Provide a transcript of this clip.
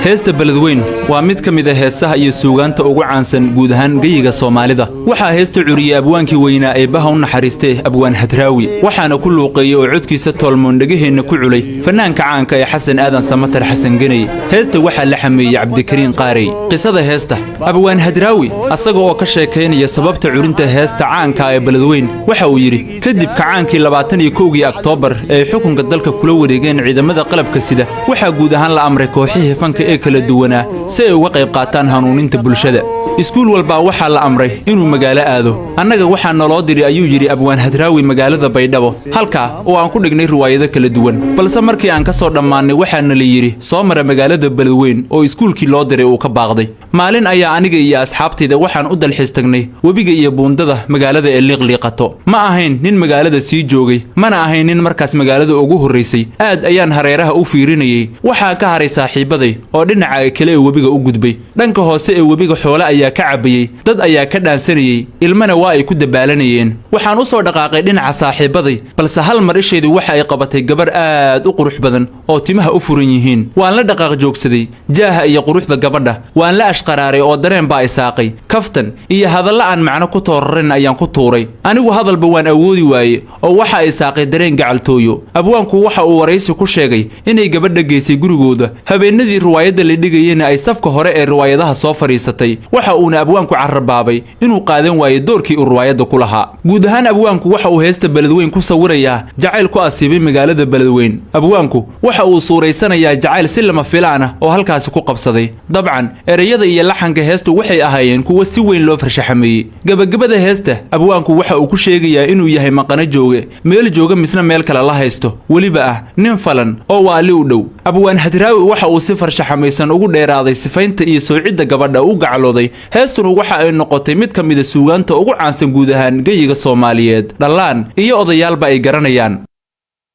Heesta Beledweyn waa mid ka mid a heesaha iyo suugaanta ugu caansan guud ahaan geyiga Soomaalida. Waxaa heesta curiyey abwaankii weynaa, Eebbaha u naxariistee, Abwaan Hadraawi, waxaana ku luuqeeyey oo codkiisa toolmoon dhegaheenna ku culay fannaanka caanka ee Xasan Aadan Samatar, Xasan Geney. Heesta waxaa la xameeyey Cabdikariin Qaarey. Qisada heesta: Abwaan Hadraawi asaga oo ka sheekaynaya sababta curinta heesta caanka ee Beledweyn waxa uu yidhi: kadib kacaankii 21-kii Oktoobar ee ay xukunka dalka kula wareegeen ciidamada qalabka sida, waxaa guud ahaan la amray kooxihii fanka ee kala duwanaa si ay uga qayb qaataan hanuuninta bulshada. Iskuul walbaa waxaa la amray inuu magaalo aado. Annaga waxaa naloo diri, ayuu yidhi Abwaan Hadraawi, magaalada Baydhabo, halkaa oo aan ku dhignay riwaayado kala duwan. Balse markii aan ka soo dhammaannay, waxaana la yidhi soo mara magaalada Beledweyn, oo iskuulkii loo diray uu ka baaqday. Maalin ayaa aniga iyo asxaabtayda waxaan u dalxiis tagnay webiga iyo buundada magaalada ee Liiqliiqato. Ma ahayn nin magaalada sii joogay, mana ahayn nin markaas magaalada ugu horraysay. Aad ayaan hareeraha u fiirinayey. Waxaa ka haray saaxiibaday oo dhinaca kale ee webiga u gudbay. Dhanka hoose ee webiga xoole ayaa ka cabbayey, dad ayaa ka dhaansanayey, ilmana waa ay ku dabaalanayeen. Waxaan u soo dhaqaaqay dhinaca saaxiibaday, balse hal mar ishaydu waxa ay qabatay gabar aad u qurux badan oo timaha u furan yihiin. Waan la dhaqaaq joogsaday jaaha iyo quruxda gabadha. Waan la ashqaraaray oo dareen baa isaaqay. Kaftan iyo hadallo aan macno ku toorarin ayaan ku tuuray. Anigu hadalba waan awoodi waaye oo waxa isaaqay dareen gacaltooyo. Abwaanku waxa uu waraysi ku sheegay inay gabadha geysay gurigooda, habeenadii riwaayadda la dhigayena ay safka hore ee riwaayadaha soo fadhiisatay. Waxa uuna abwaanku carrabaabay inuu qaadan waayo doorkii uu riwaayadda ku lahaa. Guud ahaan, abwaanku waxa uu heesta Beledweyn ku sawirayaa jacayl ku asiibay magaalada Beledweyn. Abwaanku waxa uu suuraysanayaa jacayl si lama filaan ah oo halkaasi ku qabsaday. Dabcan, ereyada iyo laxanka heestu waxay ahaayeen kuwo si weyn loo farshaxameeyey. Gabagabada heesta, abwaanku waxa uu ku sheegayaa inuu yahay maqano jooge, meel jooga misna meel kale la haysto, weliba ah nin falan oo waali u dhow. Abwaan Hadraawi waxa uu si farshaxamaysan ugu dheeraaday sifaynta iyo soocidda gabadha u gaclooday. Heestuna waxa ay noqotay mid ka mida suugaanta ugu caansan guud ahaan geyiga Soomaaliyeed, dhallaan iyo odayaalba ay garanayaan.